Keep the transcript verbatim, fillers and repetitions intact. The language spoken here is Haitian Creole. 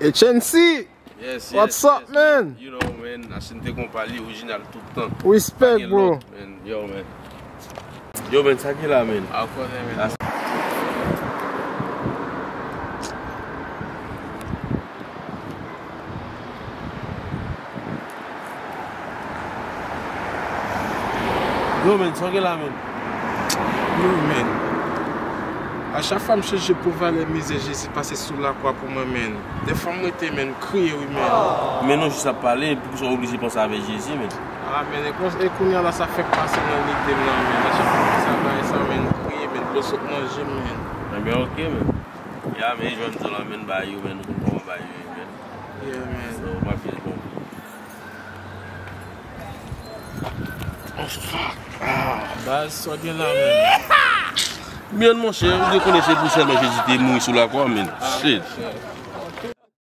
H N C. Yes, yes, what's up, yes, man? You know, man, Ashanti konpa li orijinal tout tan. Respect, bro. Man. Yo, man. Yo, man, sa ki la, man? A konnen, man. Yo, man, sa ki la, man? Yo, man. A chak fwa m chèche pou valè mizè Jezi pase sou lakwa pou mwen, man. Dèfwa m rete, man, m kriye, wi, man. Men non, jis ap pale, poukisa w oblije panse avèk Jezi, man? A, men, e kon, e kounye a la, sa fèk pase nan lide m nan, men. A chak fwa m panse a bagay sa, men, m kriye, men, dlo sot nan je m, men. Ebyen, oke, men. Ya, men, jwenn zò la, men, ba yo, men, nou konn kòman ba yo ye, men. Yeah, men. So, m ap fè bon. Oh, fuck. Ah. Baz, sa w gen la, men. Men, monchè, ou te konnen se pou sèlman Jezi te mouri sou lakwa, men. Shit.